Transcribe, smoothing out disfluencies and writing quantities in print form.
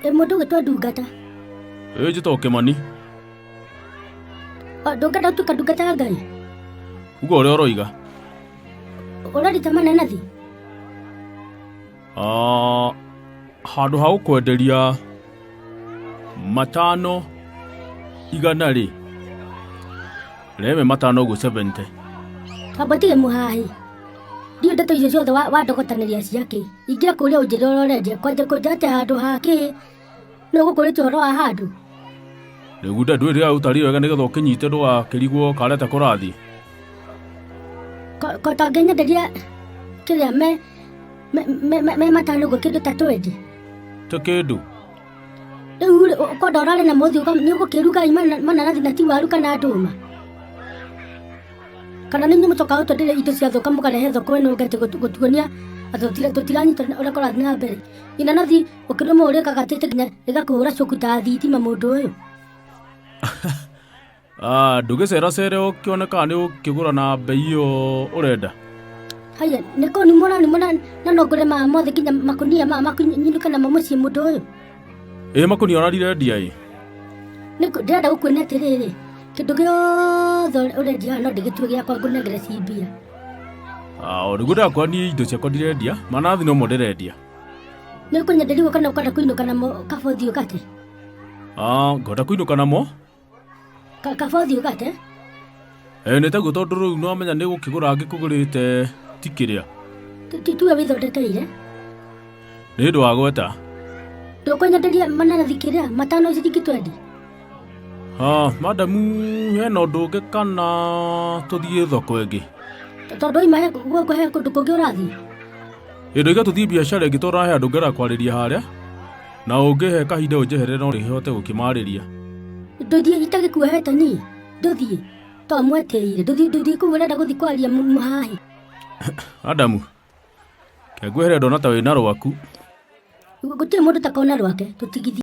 Ĩ mũndũ ũgĩtwo ndungata. Ĩ njĩtagwo Kĩmani. O, Ndũngĩenda gũtuĩka ndungata ya Ngai? Uga ũrĩa ũroiga. Ũrarita mananathi? Ah, handũ ha gũkwenderia matano 100 rĩ, reme matano ũguo 70. Tamba tige mũhahi. Ndiũ ndeto icio ciothe wandogotanĩria ciakĩ. Ingĩra kũrĩa ũnjĩre ũrĩa ũrendia. Kwanja kũnja atĩ handũ ha kĩ? Nĩ ũgũkũrĩtie ũhoro wa handũ? Rĩu nda ndwĩrĩ ũtarĩ wega nĩgetha ũkĩnyite ndũgakĩrigwo kareta kũrathiĩ. Ko tangĩnyenderia kĩrĩa me matano ũguo kĩndũ ta 20. Te kĩndũ. Rĩu rĩ, ũkwenda ũrare na mũthiũ nĩ ũgũkĩruga mananathi na ti waru kana ndũma. Kana nĩ inyuĩ mũcokaga gũtwenderia indo ciathũka mũkarehe thoko ĩno ũngĩ atĩ gũtuonia atĩ tũtiranyita ũrĩa kũrathiĩ na mbere. Inanathi ũkĩrũma ũrĩkaga atĩ nginya rĩgakũhũra cuku ta thitima mũndũ ũyũ. Ah, ndũgĩceracere ũkĩone kana nĩ ũkĩgũra na mbei ĩyo ũrenda. Haya, nĩ kũ nĩ mũra nĩ mũra na no ngũre maya mothe nginya makũnia maya makunyinũke namo mũciĩ mũndũ ũyũ. Ĩ makũnia ona ndirendia ĩ. Nĩ ndĩrenda gũkuonia atĩrĩrĩ, kĩndũ gĩothe ũrendia haha no ndĩgĩtue gĩakwa ngũnengere ci mbia. Ah, o nĩguo ndĩrakwĩra niĩ indo ciakwa ndirendia, manathi nomo ndĩrendia. Nĩ ũkũnyenderia kana ũkwenda kũinũka namo kaba ũthiĩ ũgate? Ah, ngwenda kũinũka namo. Kaba ũthiĩ ũgate? Ĩ nĩ taguo tondũ rĩu nĩwamenya nĩ gũkĩgũra ngĩkũgũrĩte ti kĩrĩa. Ti tiwe wĩthondekeire. Nĩ ũndũ wa gweta. Ndũkũnyenderia mananathi kĩrĩa matano ciringi 20. Ah, madamu hena ũndũ ũngĩ kana tũthiĩ thoko ĩngĩ? Tondũ oima he gũkũ he kũndũ kũngĩ ũrathiĩ. Ĩ ndoiga tũthiĩ biacara ĩngĩ tondũ he andũ ngera kwarĩria harĩa na ũngĩhe kahinda ũnjeherere no rĩhote gũkĩmarĩria. Ndũthiĩ itagĩkuohete niĩ. Ndũthiĩ. To mwetĩire. Ndũthiĩ ndũthiĩ kũu ũrenda gũthiĩ kwaria mũhahi. Adamu, kengwehere ndona ta wĩna rwaku. Gũtirĩ mũndũ takona rwake. Tũtigithie.